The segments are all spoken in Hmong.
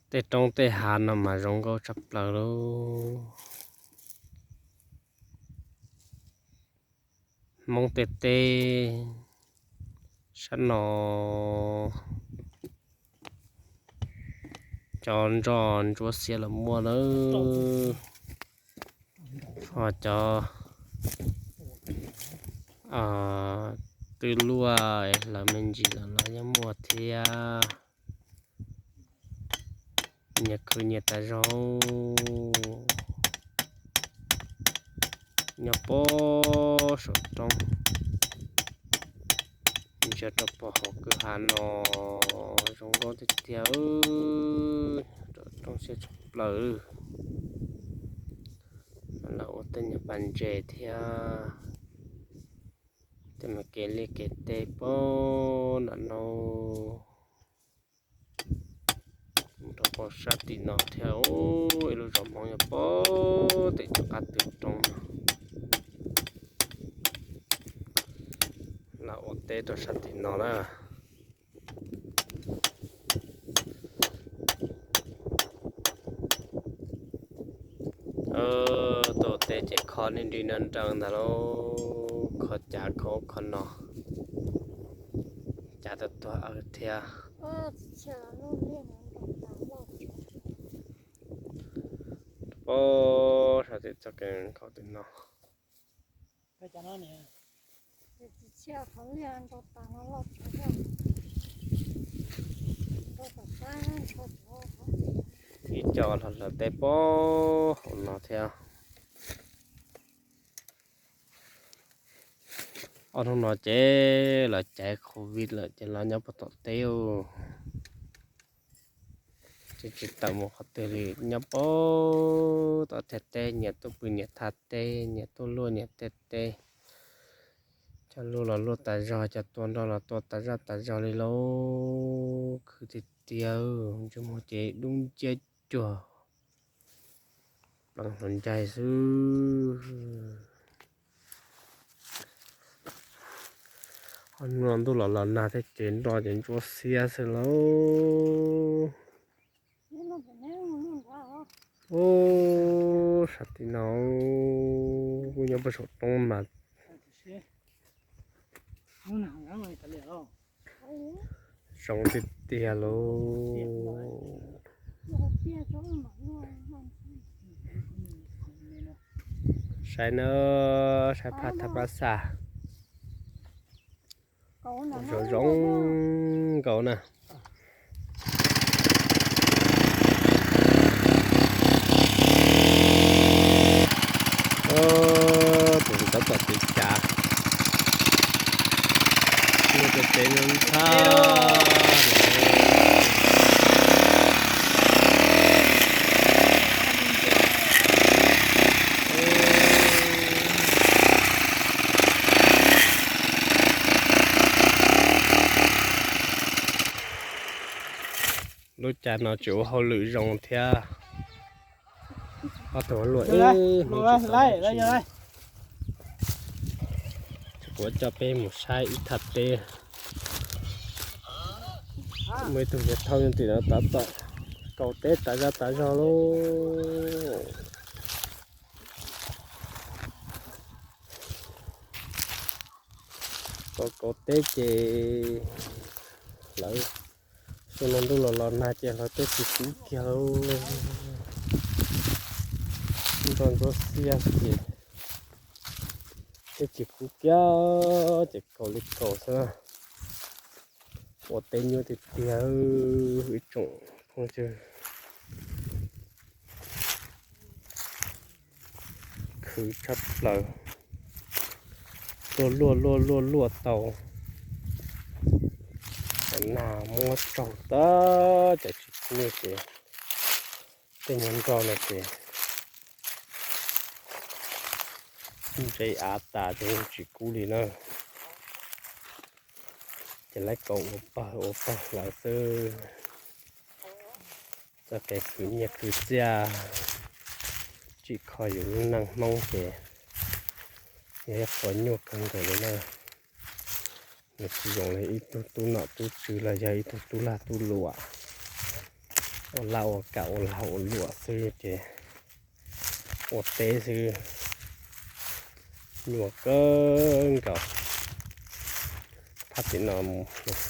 Tej roob tej hav no mas zoo nkauj tshaj plaws lauj. Hmoob tej teb sab no cov nroj ntsuab xiab los muaj nawb. Ho cov twb luaj hlawv me ntsis los los yeej muaj thiab. Nyias khwv nyias tas zog. Nyob pob saum roob, ntsia rau pem hauv kwj ha no zoo nkauj tiag tiag, roob siab tshaj plaws. Lawv ua tej nyuag pas ntses thiab, tej me kev liaj kev teb pob nram no. Mus rau pem sab tim no thiab, ib lub zos Hmoob nyob pob tim rov qab tw roob no. Lawv ua teb rau sab tim no na. Tuaj teb ces kho nej nri no nrees ntag lauj, kho cav kho ub kho no, cav tuag tuag thiab. Pob sab tim txoj kev nkaum tim no. Ib co los hlawv teb pob hauv no thiab. Ob hnub no ces lawv caiv covid lawm ces los nyob puag tom teb. Ces tsis tawm mus qhov twg li, nyob puag tom thaj teb, nyias tuaj pw nyias thaj teb, nyias tuaj luaj nyias thaj teb. Cov luaj los luaj tas zog, cov tua nroj los tua tas zaj tas zog li lauj. Khwv tiag tiag, ntsej muag ces dub nciab cuag pleev hluas ncaig xwb. Ob hnub no ntuj los los nag thiab ces nroj ces ntsuab xiab xwb lauj. Ub, sab tim no kuj nyob puag saum roob mas zoo tiag tiag lauj. Saib na, saib phaj thaj pab xa. Zoo zoo nkaus na. Tus ntawd tom kev cav, ua tus tsev ntxhab. Lub cav no tseem ua hauj lwm zoo thiab. Ob tug luaj ib hnub tsis tau ua si. Kuv coj peb mus saib ib thaj teb. Muaj ib tug vias thauj nyob tim no tab tom kaus teb tas zaj tas zog lauj. Kaus kaus teb ces hlawv, xyoo no ntuj los los nag ces hlawv teb tsis kub kiag lauj. Nroj ntsuab xiab xwb ces teb tsis kub kiag ces kaus li kaus xwb na. Ua teb nyuaj tiag tiag ib tsoom phooj ywg. Khwv tshaj plaws, luaj luaj luaj luaj luaj tau, nag muab tsaug tag ces tsis kub ces tej nyuag nroj no ces ntse av tas ces yeej tsis kub li na. Ces lawv kaus ua pawg ua pawg lawm xwb. Txoj kev khwv nyiaj khwv txiaj tsim kho yus lub neej Hmoob ces yog ib qho nyuaj kawg nkaus li na. Nws tsis zoo li ib tug tub nom tub tswv los yog ib tug tub lag tub luam. Ua laj ua kam ua lag ua luam xwb ces ua teb xwb, nyuaj kawg nkaus. Phab tim no mus, tus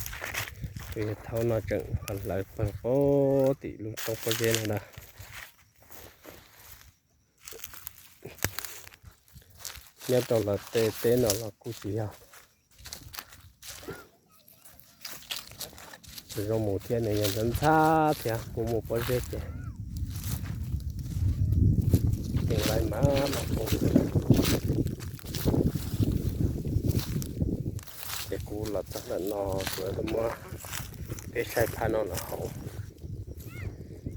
yawg thaub no tseem hlawv pawg pem tim lub roob pob zeb no na. Nyob rau lawv tej teb no los kuj tsis yog zoo mus thiab, nws yog ntxhab ntxhab thiab, kuj muaj pob zeb ces ceev lais mas mas kuv. Ces kuv los txog ntawm no kuv yuav muab peb saib phab no los hauv.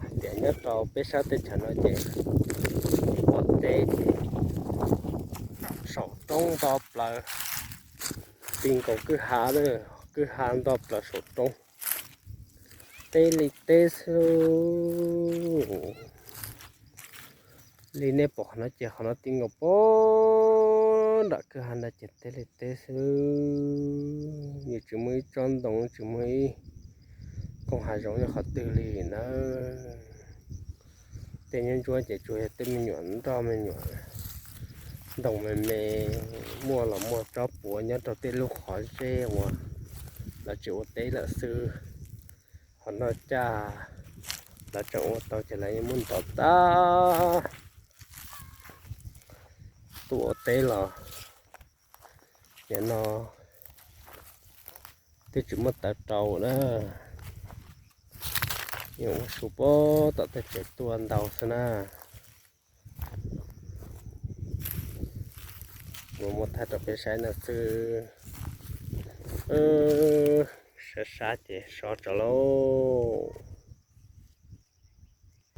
Hais tias nyob rau peb sab teb chaws no ces ua teb ces saum roob nto plaws, ti nkaus kwj ha, kwj ha nto plaws saum roob, teb li teb xwb. Li nej pom qhov no ces qhov no ti nkaus pem nram kwj ha ntawd ces teb li teb xwb. Yeej tsis muaj ib tsob ntoo, tsis muaj ib koog hav zoov nyob qhov twg li na. Tej nyob ntsuab ces tsuas yog tej me nyuam nroj me nyuam ntoo me me, muaj los muaj tsob puav nyob rau tej lub qhov zeb uas lawv tsis ua teb lawm xwb. Qhov no cas lawv tseem ua tau ces lawv yeej muab ntov tag. Tuaj ua teb los nim no twb tsis muaj taws rau na, yeej ua su pem tom tej tsev tuaj ntau xwb na. Kuv muab thaij rau peb saib no xwb. Sab sab ces sov tso lauj.